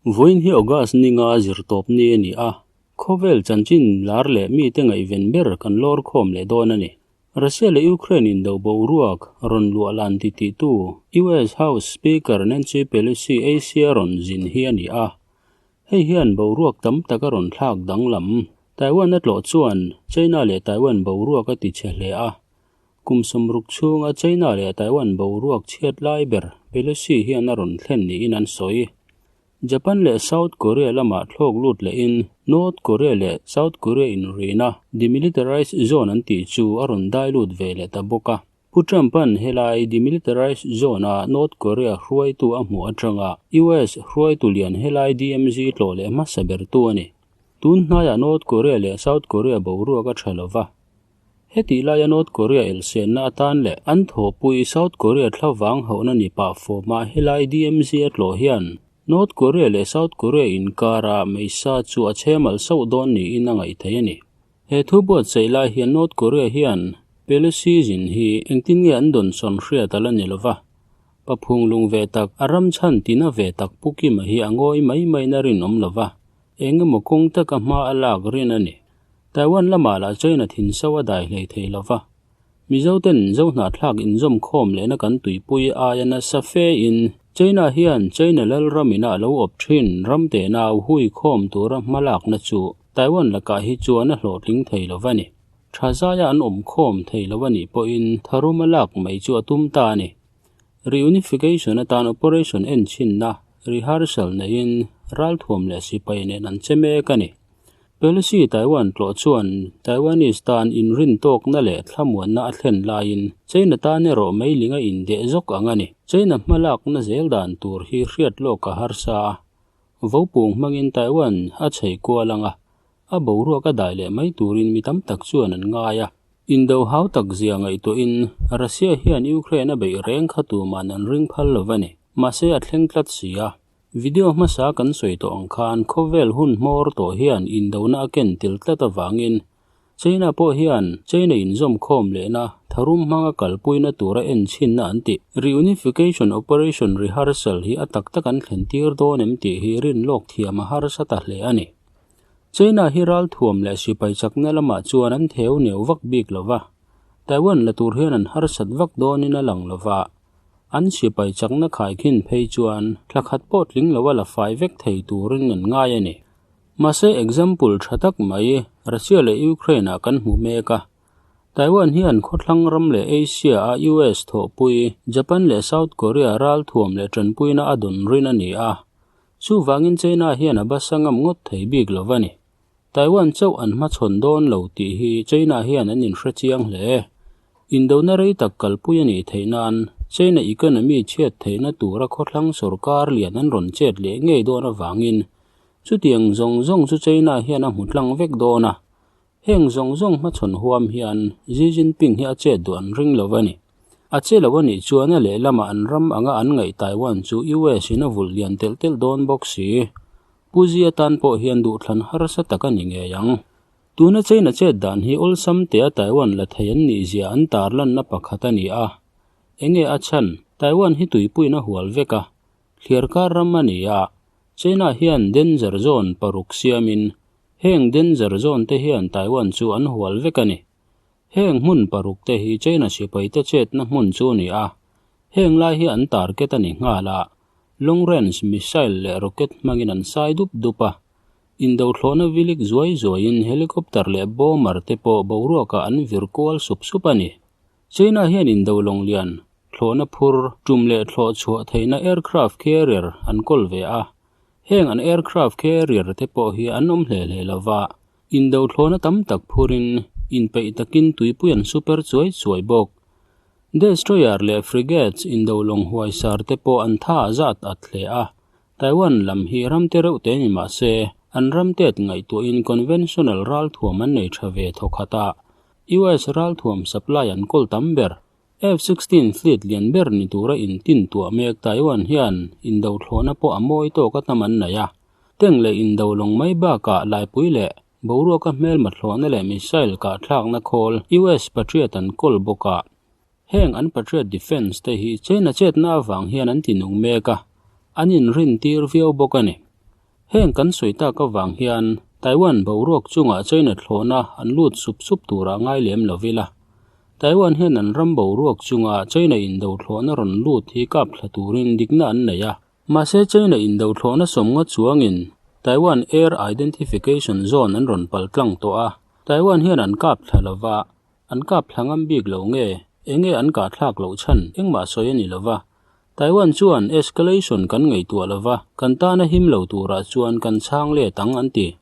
Vawiin hi August ninga zirtawp ni a ni a, khawvel chanchin lar leh mite ngaihven ber kan lawr khawm leh dawn a ni. Russia leh Ukraine indo boruak rawn luah lan titihtu US House Speaker Nancy Pelosi Asia rawn zin hi a ni a, hei hian boruak tam tak a rawn thlak danglam. Taiwan a tlawh chuan China leh Taiwan boruak a tichhe hle a, Kum 60 chhunga China leh Taiwan boruak chhiat lai ber Pelosi hian a rawn thlen niin an sawi. Japan leh South Korea lamah thlawk lut lehin North Korea leh South Korea inrina Demilitarized Zone an tih chu a rawn dai lut ve leh ta bawk a. Pu Trump-a'n helai Demilitarized Zone-a North Korea hruaitu a hmuh atanga US hruaitu lian helai DMZ tlawh leh hmasa bertu a ni. Tun hnaiah North Korea leh South Korea boruak a tha lova. Hetih laia North Korea elsenna atan leh an thawhpui South Korea thlavang hauhna ni pah fawmah helai DMZ a tlawh hian North Korea leh South Korea inkara meisa chu a chhemal sauh dawn niin a ngaih theih a ni. He thu buatsaih lai hian North Korea hian Pelosi zin hi engtin nge an dawnsawn hriat a la ni lova, paphung lung ve tak, a ram chhan tina ve tak Pu Kima hi a ngawi mai maina rinawm lova, eng emaw kawng taka hma a lak rin a ni. Taiwan lamah lah China thin so a dai hlei thei lo va. Mizo ten Zo hnahthlak inzawm khawm lehna kan tuipui aia nasa fe in China hian China lalram ina a lo awp thin ram teh nau hui khawm tura hmalakna chu Taiwan lakah hi chuan a hlawhtling thei lo va ni. Tha zaia an awm khawm thei lo a nih pawhin tharuma lak mai chu a tum ta a ni. Reunification atan operation enchhinna rehearsal neiin ralthuam leh sipai nen an che mek a ni. Pelosi Taiwan tlawh chuan Taiwanese tan inrin tawkna leh thlamuanna a thlen laiin China tan erawh meiling a indeh zawk ang a ni. China hmalakna zel dan tur hi hriat lawk a harsa a, vopung hmangin Taiwan a chhei kual ang a, a boruak a dai leh mai turin mi tam tak chuan an ngai a. Indo hau tak zia ngaihtuahin Russia hian Ukraine a beih reng kha tuman an ring phal lo va ni. Mahse a thleng tlat si a. Video hmasa kan sawi tawh ang khan khawvel hun hmawr tawh hian indona a ken tel tlat avangin China pawh hian China inzawm khawm lehna tharum hmanga kalpuina tura enchhinna an tih Reunification Operation Rehearsal hi a tak tak an thlen tir dawn em tih hi rin lawk thiam a harsa ta hle a ni. China hi ralthuam leh sipai chakna lamah chuan an theu neu vak bik lova, Taiwan la tur hian an harsat vak dawnin a lang lova. An sipai chakna khaikhin phei chuan thla khat pawh tling loa la fai vek thei turin an ngai a ni. Mahse example tha tak mai Russia leh Ukraine ah kan hmu mek a. Taiwan hian khawthlang ram leh Asia a US thawhpui Japan leh South Korea ralthuam leh tanpuina a dawn rin a ni a. Chuvangin China hian a basa ngam ngawt thei bik lo va ni. Taiwan chauh an hmachhawn dawn lo tih hi China hian an inhre chiang hle. Indona rei tak kalpui a nih theih nan China economy chhiat theihna tura khawthlang sorkar lian an rawn chet leh ngei dawn avangin chutiang zawng zawng chu China hian a hmu tlang vek dawn a. Heng zawng zawng hmachhawn huam hian Xi Jinping hi a chet duh an ring lo a ni. A che lo a nih chuan a lehlamah an ram anga an ngaih Taiwan chu US in a vulh lian telh telh dawn bawk si. Pu Zia tan pawh hian duhthlan harsa tak a ni ngei ang. Tuna China chet dan hi awlsam tea Taiwan la thei an nih zia an tarlanna pakhat a ni a. Enge a chhan? Taiwan hi tuipuiin a hual vek a, thliarkar ram a ni a. China hian danger zone paruk siamin heng danger zone te hian Taiwan chu an hual vek a ni. Heng hmun paruk te hi China sipaite chetna hmun chu a ni a, heng lai hi an target a ni nghal a, long range missile leh rocket hmangin an sai dup dup a. Indo thlawhna vilik zuai zuaiin helicopter leh bomber te pawh boruakah an vir kual sup sup a ni. China hian indo lawng lian, thlawhna phur, tum leh thlawh chhuah theihna aircraft carrier an kawl ve a. Heng an aircraft carrier te pawh hi an awm hle hle lova, Indo thlawhna tam tak phurin inpeih takin tuipui an super chuai chuai bawk. Destroyer leh frigates indo lawng huaisar te pawh an tha a zat at hle a. Taiwan lam hi ram te reuh te ni mah se, an ram tet ngaihtuahin conventional ralthuam an nei tha ve thawkhat a. US ralthuam supply an kawl tam ber. F-16 fleet lian ber ni tura intin tuah mek Taiwan hian indo thlawhna pawh a mawi tawk a tam an nei a. Tank leh indo lawng mai bakah laipui leh boruaka hmelma thlawhna leh missile kahthlakna khawl US Patriot an kawl bawk a. Heng an Patriot defence te hi China chetna avang hian an ti nung mek a, an inrin tir viau bawk a ni. Heng kan sawi tak avang hian Taiwan boruak chungah China thlawhna an lut sup sup turah ngai lem lo ila. Taiwan hian an ram boruak chunga China indo thlawhna rawn lut hi kap thla turin dikna an nei a. Mahse China indo thlawhna sawmnga chuangin Taiwan Air Identification Zone an rawn pal tlang tawh a, Taiwan hian an kap thla lova, an kap thla ngam bik lo nge, enge an kah thlak loh chhan engmah sawi a ni lova. Taiwan chuan escalation kan ngaihtuah lova, kan tana him lo turah chuan kan chhang let ang an ti.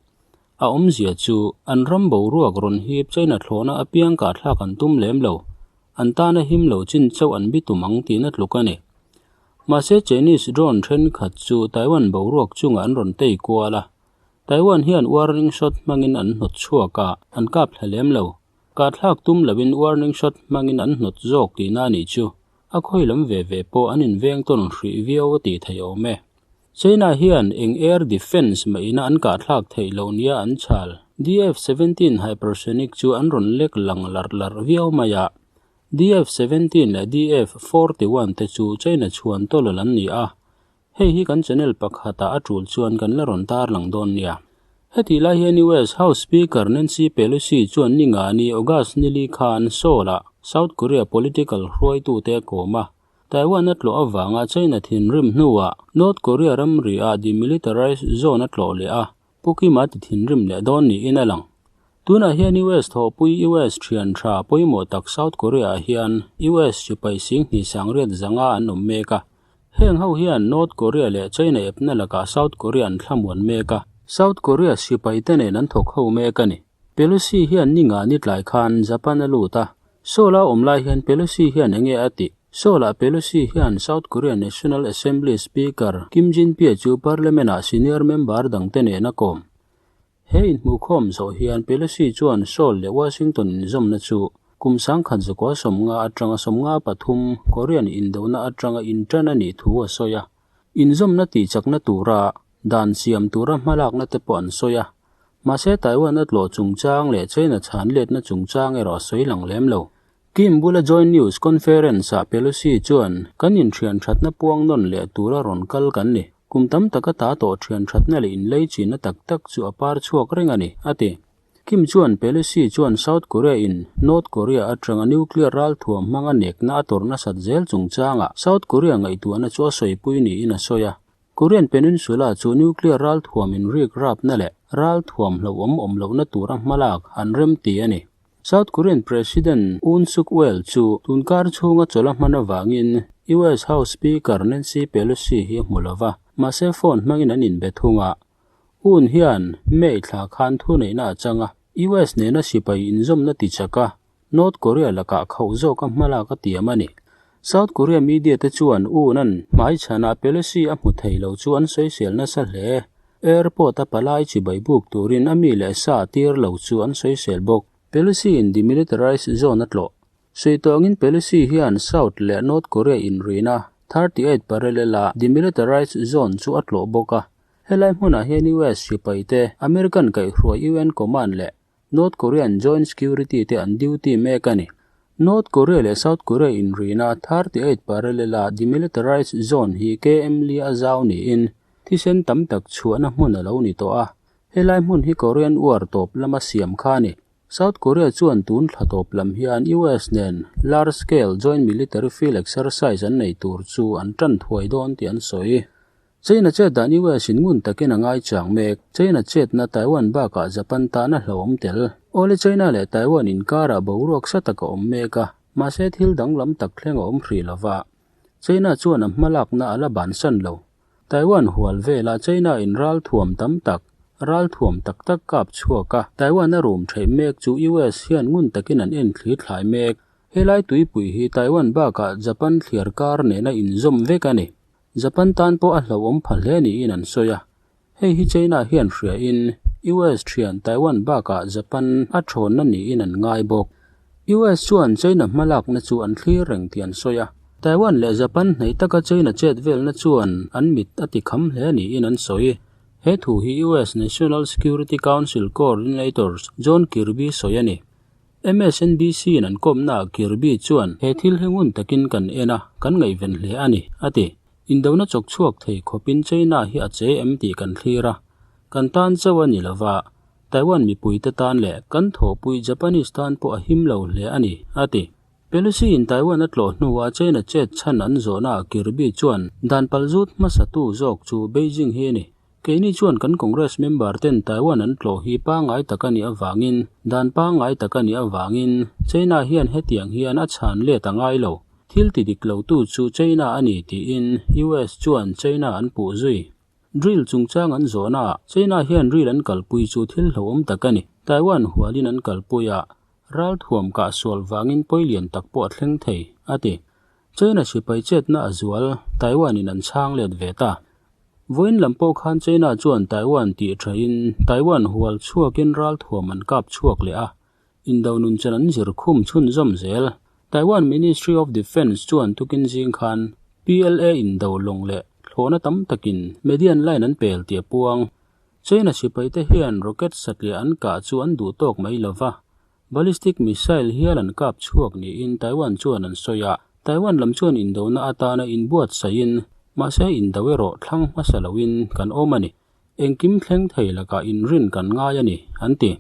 A awmzia chu an ram boruak rawn hip China thlawhna apiang kah thlak an tum lem lo, an tana him lo chin chauh an bitum ang tihna tluk a ni. Mahse Chinese drone thenkhat chu Taiwan boruak chungah an rawn tei kual a, Taiwan hian warning shot hmangin an hnawt chhuak a, an kap thla lem lo. Kah thlak tum loin warning shot hmangin an hnawt zawk tihna a nih chu. A khawi lam ve ve pawh an inveng tawn hrih viau a tih theih awm e. China hian eng air defence mah ina an kah thlak theih loh nia an chhal. DF-17 hypersonic chu an rawn lek lang larh larh viau mai a. DF-17 leh DF-41 te chu China chhuan tawlawlh an ni a, hei hi kan channel pakhatah a tul chuan kan la rawn tarlang dawn nia. Hetih lai hian US House Speaker Nancy Pelosi chuan ningani August nili khan Seoul-ah South Korea political hruaitute a kawm a, Taiwan a tlawh avanga China thinrim hnuah North Korea ramri-ah demilitarized zone a tlawh leh a, Pu Kima ti thinrim leh dawn niin a lang. Tunah hian US thawhpui US thian tha pawimawh tak South Korea ah hian US sipai singhnih sangriat zanga an awm mek a. Heng ho hian North Korea leh China epna lakah South Korea an thlamuan mek a. South Korea sipai te nen an thawk ho mek a ni. Pelosi hian ni nga ni tlai khan Japan a lut a. Seoul a awm lai hian Pelosi hian enge a tih? Seoul-ah Pelosi hian South Korea National Assembly Speaker Kim Jin-pye chu Parliament-ah senior member dangte nen a kawm. He inhmuhkhawm zawh hian Pelosi chuan Seoul leh Washington inzawmna chu kum sangkhat zakua 50 atanga 53 Korean indona atanga intan a nih thu a sawi a. Inzawmna tihchakna tura dan siam tura hmalakna te pawh an sawi a. Mahse Taiwan a tlawh chungchang leh China chhan letna chungchang erawh a sawi lang lem lo. Kim bula Joint News Conference-ah Pelosi chuan, Kan inthian thatna puang nawn leh tura rawn kal kan ni. Kum tam taka ta tawh thian thatna leh inlei chinna tak tak chu a par chhuak reng a ni, a ti. Kim chuan Pelosi chuan South Korea-in North Korea atanga nuclear ralthuam hmanga nekna a tawrh nasat zel chungchangah South Korea ngaihtuahna chu a sawipui niin a sawi a. Korean Peninsula chu nuclear ralthuam inrik rapna leh ralthuam hlauhawm awm lohna tura hmalak an remti a ni. South Korean President Yoon Suk Yeol chu tunkar chhunga chawlh a hman avangin US House Speaker Nancy Pelosi hi a hmu lo va, mahse phone hmangin an inbe thung a. Yoon hian May thla khan thuneihna a chang a, US nena sipai inzawmna tichak a, North Korea lakah khauh zawka hmalak a tiam a ni. South Korea media te chuan Yoon-a'n hmaichhanah Pelosi a hmu thei lo chu an sawisel nasa hle. Airport a palai chibai buk turin a mi leh sa tir lo chu an sawisel bawk. Pelosi in demilitarized zone a tlawh. Sawi tawngin Pelosi hian South leh North Korea inrina 38 parallel a demilitarized zone chu a tlawh bawk a. Helai hmunah hian US sipai te, American kaihhruai UN command leh North Korean Joint Security te an duty mek a ni. North Korea leh South Korea inrina 38 parallel a demilitarized zone hi KM li a zau niin thisen tam tak chhuahna hmun a lo ni tawh a. Helai hmun hi Korean War tawp lama siam kha a ni. South Korea chuan tun thla tawp lam hian US nen large scale joint military field exercise an nei tur chu an tan thuai dawn tih an sawi. China chet dan US in ngun takin a ngai chang mek. China chetna Taiwan bakah Japan tan a hlauhawm tel. Awle China leh Taiwan inkarah boruak sa tak a awm mek a, mahse thil danglam tak thleng a awm hrih lova. China chuan a hmalakna a la bansan lo. Taiwan hual velah China in ralthuam tam tak, ralthuam tak tak kap chhuak a, Taiwan a rum theih mek chu US hian ngun takin an en thli thlai mek. Helai tuipui hi Taiwan bakah Japan thliar kar nena inzawm vek a ni. Japan tan pawh a hlauhawm pha hle niin an sawi a. Hei hi China hian hriain US thian Taiwan bakah Japan a thawnna niin an ngai bawk. US chuan China hmalakna chu an thlir reng tih an sawi a. Taiwan leh Japan hnaih taka China chet velna chuan an mit a tikham hle niin an sawi. He thu hi US National Security Council Coordinator John Kirby sawi a ni. MSNBC in an kawmnaah Kirby chuan he thil hi ngun takin kan en a, kan ngaihven hle a ni, a ti. Indona chawk chhuak thei khawpin China hi a che em tih kan thlir a. Kan tan chauh a ni lova, Taiwan mipuite tan leh kan thawhpui Japanese tan pawh a him lo hle a ni, a ti. Pelosi in Taiwan a tlawh hnuah China chet chhan an zawhnaah Kirby chuan dan palzut hmasatu zawk chu Beijing hi a ni. Keini chuan kan Congress member ten Taiwan an tlawh hi pangngai tak a nih avangin, dan pangngai tak a nih avangin China hian hetiang hian a chhan let a ngai lo. Thil ti dik lotu chu China a ni tiin US chuan China an puh zui. Drill chungchang an zawhnaah China hian drill an kalpui chu thil hlauhawm tak a ni. Taiwan hualin an kalpui a, ralthuam kah sual vangin pawi lian tak pawh a thleng thei, a ti. China sipai chetna a zual, Taiwan in an chhang let ve ta. Vawiin lam pawh khan China chuan Taiwan tih thain Taiwan hual chhuakin ralthuam an kap chhuak leh a, indo nunchan an zir khum chhunzawm zel. Taiwan Ministry of Defence chuan tukin zing khan PLA indo lawng leh thlawhna tam takin median line an pel tih a puang. China sipaite hian rocket satliah an kah chu an duh tawk mai lova, Ballistic missile hial an kap chhuak niin Taiwan chuan an sawi a, Taiwan lam chuan indona atana inbuatsaihin, mahse indo erawh thlang hmasa loin kan awm a ni. Engkim thleng thei lakah inrin kan ngai a ni, an ti.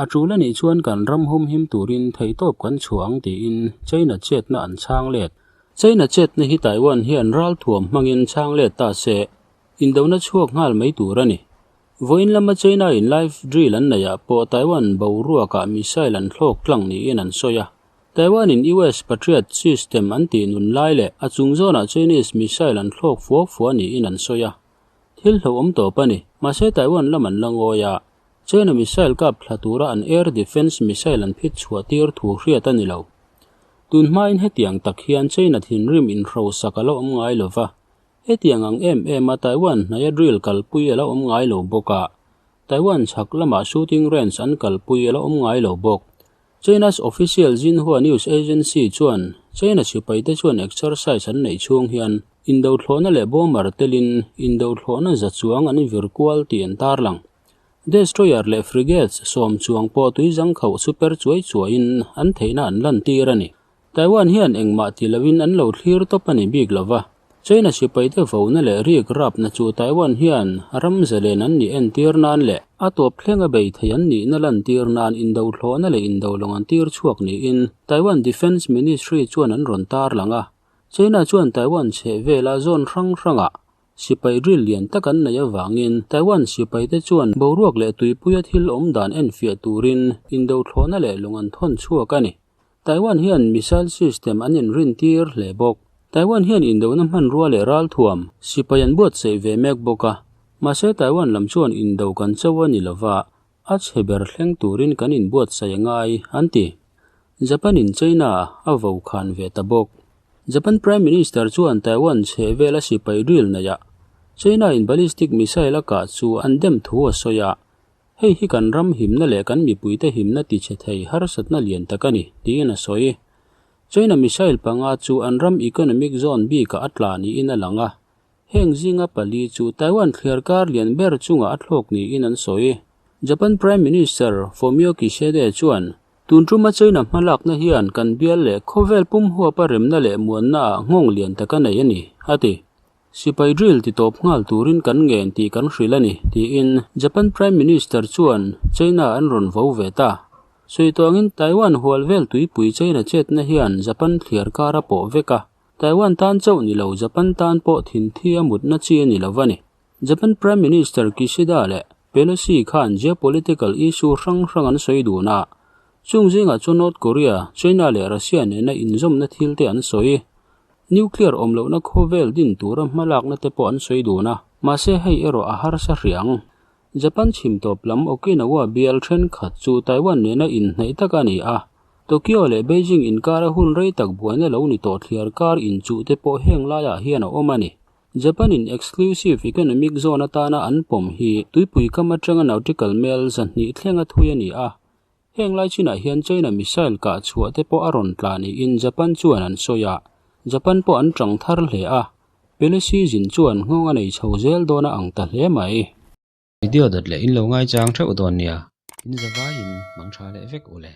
A tul a nih chuan kan ram humhim turin theihtawp kan chhuah ang tiin China chetna an chhang let. China chetna hi Taiwan hian ralthuam hmangin chhang let ta se, indona chhuak nghal mai tur a ni. Vawiin lama China in live drill an neih ah pawh Taiwan boruak ah missile an thlawk tlang niin an sawi a. Taiwan in US Patriot system an tih nun lai leh a chung zawn ah Chinese missile an thlawk fua fua niin an sawi a. Thil hlauhawm tawp a ni. Mahse Taiwan lam an la ngawi a. China missile kap thla tura an air defense missile an phit chhuah tir thu hriat a ni lo. Tun hmain hetiang tak hian China thinrim inhrosak a la awm ngai lova. Hetiang ang em em a Taiwan hnaia drill kalpui a la awm ngai lo bawk a, Taiwan chhak lamah shooting range an kalpui a la awm ngai lo bawk. China's official Xinhua news agency chuan China sipaite chuan exercise an neih chhung hian indothlawhna leh bomber telin indothlawhna za chuang an vir kual tih an tarlang. Destroyer leh frigates sawm chuang pawh tui zangkhauh super chuai chuaiin an theihna an lantir a ni. Taiwan hian engmah ti loin an lo thlir tawp a ni bik lo va, China sipaite vona leh rik rapna chu Taiwan hian ram zalen an nih entir nan leh a tawp thlenga bei thei an nihna lantir nan indothlawhna leh indolawng an tir chhuak niin Taiwan Defence Ministry chuan an rawn tarlang a. China chuan Taiwan chheh vela zone hrang hrangah sipai drill lian tak an neih avangin Taiwan sipaite chuan boruak leh tuipuia thil awm dan enfiah turin indothlawhna leh lawng an thawn chhuak a ni. Taiwan hian missile system an inrin tir hle bawk. Taiwan hian indona hmanrua leh ralthuam sipai an buatsaih ve mek bawk a, mahse Taiwan lam chuan indo kan cho a ni lova, a chhe ber thleng turin kan inbuatsaih a ngai, an ti. Japan in China a vo khan ve ta bawk. Japan Prime Minister chuan Taiwan chheh vela sipai drill neihah China in ballistic missile a kah chu an dem thu a sawi a, Hei hi kan ram himna leh kan mipuite himna tichhe thei harsatna lian tak a ni, tiin a sawi. China missile panga chu an ram economic zone bikah a tla niin a lang a, heng zinga pali chu Taiwan thliar kar lian ber chungah a thlawk niin an sawi. Japan Prime Minister Fumio Kishida chuan, Tun tuma China hmalakna hian kan bial leh khawvel pum huapa remna leh muannaah nghawng lian tak a nei a ni, a ti. Sipai drill ti tawp nghal turin kan ngen tih kan hrilh a ni, tiin Japan Prime Minister chuan China an rawn vo ve ta. Sawi tawngin Taiwan hual vel tuipui China chetna hian Japan thliar kar a pawh vek a, Taiwan tan chauh ni lo Japan tan pawh thinthi a mutna chi a ni lo a ni. Japan Prime Minister Kishida leh Pelosi khan geopolitical issue hrang hrang an sawi dun a, chung zingah chu North Korea, China leh Russia nena inzawmna thil te an sawi. Nuclear awm lohna khawvel din tura hmalakna te pawh an sawi dun a, mahse hei erawh a harsa hriang. Japan chhim tawp lam Okinawa bial thenkhat chu Taiwan nena inhnaih tak a ni a, Tokyo leh Beijing inkara hun rei tak buaina lo ni tawh thliar kar inchuh te pawh heng laiah hian a awm a ni. Japan in Exclusive Economic Zone atana an pawm hi tuipui kam atanga nautical mel 200 thlenga thui a ni a, Heng lai chinah hian China missile kah chhuah te pawh a rawn tla niin Japan chuan an sawi a, Japan pawh an tang thar hle a, Pelosi zin chuan nghawng a nei chho zel dawn a ang ta hle mai. Video dawt leh in lo ngaichang theuh dawn nia, in zavaiin mang tha leh vek u le.